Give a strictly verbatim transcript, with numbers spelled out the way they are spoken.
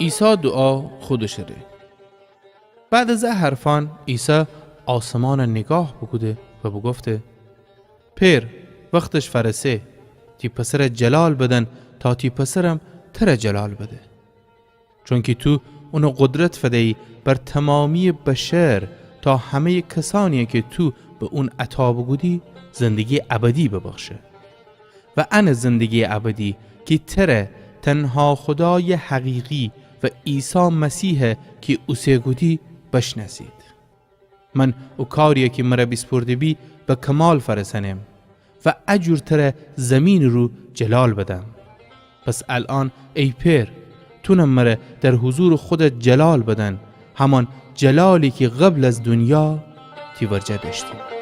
عیسی دوعا خودشٚ ره. بعد از ا حرفأن، عیسی آسمانَ نیگاه بوکوده و بوگفته: پئر، وختش فأرسه، تی پسرَ جلال بدن، تا تی پسرم ترَ جلال بده. چونکی تو اونَ قدرت فدیی بر تومامییٚ بشر، تا همه‌یٚ کسأنیی کی تو به اون عطا بوکودی، زندگییٚ ابدی ببخشه. و انه زندگییٚ ابدی، کی ترَ، تنها خودایٚ حقیقی، و عیسی مسیحَ کی اوسه کودی، بشنأسید. من او کاریی کی مرَ بیسپرده بی، به کمال فأرسأنم و ا جور ترَ زیمینٚ رو جلال بدم. پس الأن، ای پئر، تونم مرَ در حضورٚ خودت جلال بدن، همان جلالی کی قبل از دونیا تی ورجه دأشتیم.